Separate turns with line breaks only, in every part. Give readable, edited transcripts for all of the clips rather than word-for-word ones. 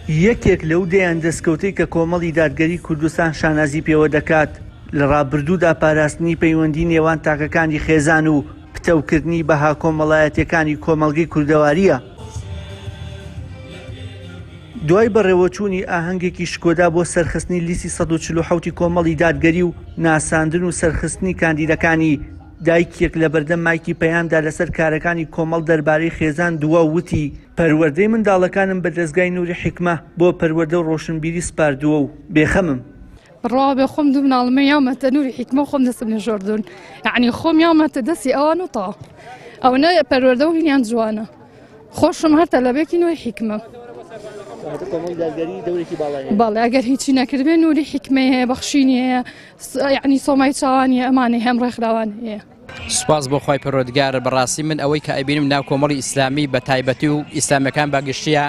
یەکێک لەو دەیان دەستکەوتەی کە کۆمەڵی دادگەری کوردستان شانازی پێوە دەکات، لە ڕابردوودا پاراستنی پەیوەندی نێوان تاکەکانی خێزان و پتەوکردنی بەها کۆمەڵایەتیەکانی کۆمەڵگەی کوردەوارییە. دوای بەڕێوەچوونی ئاهەنگێکی شکۆدا بۆ سەرخستنی لیستی 147 ی کۆمەڵی دادگەری و ناساندن و سەرخستنی کاندیدەکانی، دایکێک لەبەردەم مایکی پەیامدا لەسەر کارەکانی کۆمەڵ دەربارەی خێزان دوا و وتی، پەروەردەی منداڵەکانم بە دەزگای نوری حیکمە بۆ پەروەردە و ڕۆشنبیری سپاردووە و بێخەمم.
بڕوا بێ خۆم دوو مناڵمە یاومەتە نوری حیکمە خۆم دەستم لێ شۆردوون یعنی خۆم یاومەتە دەستی ئەوان و تا ئەوەنە پەروەردە و هینیان جوانە خۆشم هەر تەلەبێکی نوری حیکمە. بەڵێ ئەگەر هیچی نەکردبێ نوری حیکمەی هەیە بەخشینی هەیە یعنی سۆمای چاوانی ئەمانەی هەم ڕێکخراوان هەیە.
سوپاس بۆ خوای پەروەردگار بەڕاستی من ئەوەی کە ئەبینم ناو کۆمەڵی ئیسلامی بە تایبەتی و ئیسلامەکان بە گشتیە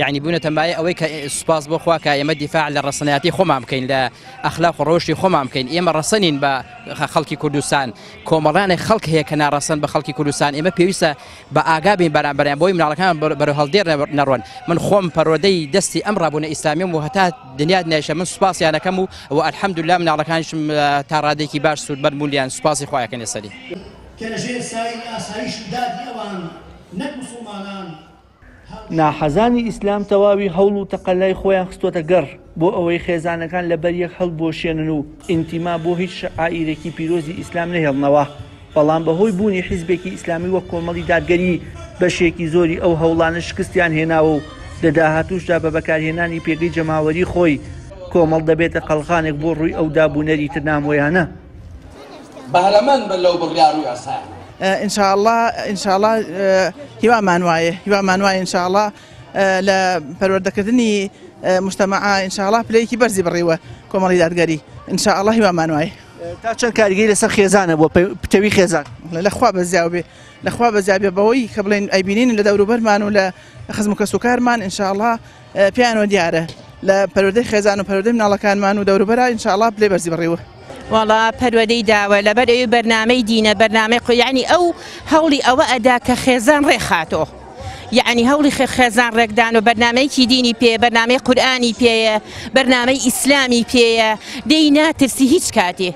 یعنی بوونەتە مایە ئەوەی کە سوپاس بۆ خوا کە ئێمە دیفاع لە ڕەسەنایەتی خۆمان بکەین لە ئەخلاق و ڕەوشی خۆمان بکەین ئێمە ڕەسەنین بە خەڵکی کوردستان کۆمەڵانێک خەڵک هەیە کە ناڕەسەن بە خەڵکی کوردستان ئێمە پێویستە بە ئاگا بین بەرامبەریان بۆی مناڵەکان بەرەو هەڵدێر نەڕۆن من خۆم پەروەردەی دەستی ئەم ڕابوونە ئیسلامیم و هەتا دنیا دنیایشە من سوپاسیانەکەم و و الحمدلله مناڵەکانیشم تا ڕادێکی باش سوودمەند بوون لیان سوپاسی خوایەکەن لەسەری.
کە لەژێر سایەی ئاسایش و دادی ئەوان نەک موسوڵمانان
ناحەزانی ئیسلام تەواوی هەوڵ و تەقەلای خۆیان خستۆتە گەڕ بۆ ئەوەی خێزانەکان لەبەر یەک هەڵبوەشێنن و ئینتیما بۆ هیچ شەعائیرێکی پیرۆزی ئیسلام نەهێڵنەوە، بەڵام بەهۆی بوونی حیزبێکی ئیسلامی وەک کۆمەڵی دادگەری بەشێکی زۆری ئەو هەوڵانە شکستیان هێناوە و لە داهاتووشدا بە بەکارهێنانی پێگەی جەماوەری خۆی کۆمەڵ دەبێتە قەڵغانێک بۆ ڕووی ئەو داب و نەریتە نامۆیانە.
بەهرەمەند بن لەو بڕیار و یاسایانە.
ان شاء اللە ان شاء اللە هیوامان وایە هیوامان وایە ان شاء اللە لە پەروەردەکردنی مجتەمەعا ان شاء اللە پلەیەکی بەرزی بڕیوە کۆمەڵی دادگەری ان شاء اللە هیوامان وایە.
تا چەند کاریگەری لەسەر خێزانە بۆ پتەوی خێزان؟
لە خوا بەزیاو بێ لە خوا بەزیاو بێ بەوەی کە بڵێن ئەیبینین لە دەوروبەرمان و لە خزم و کەسوکارمان ان شاء اللە پێیانەوە دیارە لە پەروەردەی خێزان و پەروەردەی مناڵەکانمان و دەوروبەرا ان شاء اللە پلەی بەرزی بڕیوە.
وەڵا پەروەدەی داوە لەبەر ئەوی بەرنامەی دینە بەرنامەی قو یعنی ئەو هەوڵی ئەوە ئەدا کە خێزان ڕێخاتۆ یعنی هەوڵی خێزان ڕێکدان و بەرنامەیەکی دینی پێ بەرنامەی قورئانی پێیە بەرنامەی ئیسلامی پێیە دێی ناترسی هیچ کاتێ.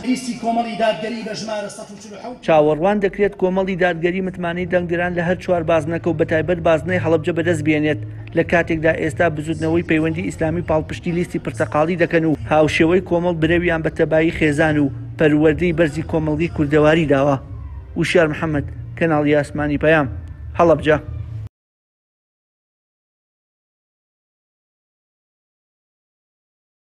لیستی کۆمەڵی دادگەری بە ژمارە 147.
چاوەڕوان دەکرێت کۆمەڵی دادگەری متمانەی دەنگدەران لە هەر چوار بازنەکە و بەتایبەت بازنەی هەڵەبجە بەدەست بێنێت، لە کاتێکدا ئێستا بزوتنەوەی پەیوەندی ئیسلامی پاڵپشتی لیستی پرتەقاڵی دەکەن و هاوشێوەی کۆمەڵ برەویان بە تەبایی خێزان و پەروەردەی بەرزی کۆمەڵگەی کوردەواری داوە. وشیار محەمەد، کەناڵی ئاسمانی پەیام، هەڵەبجە.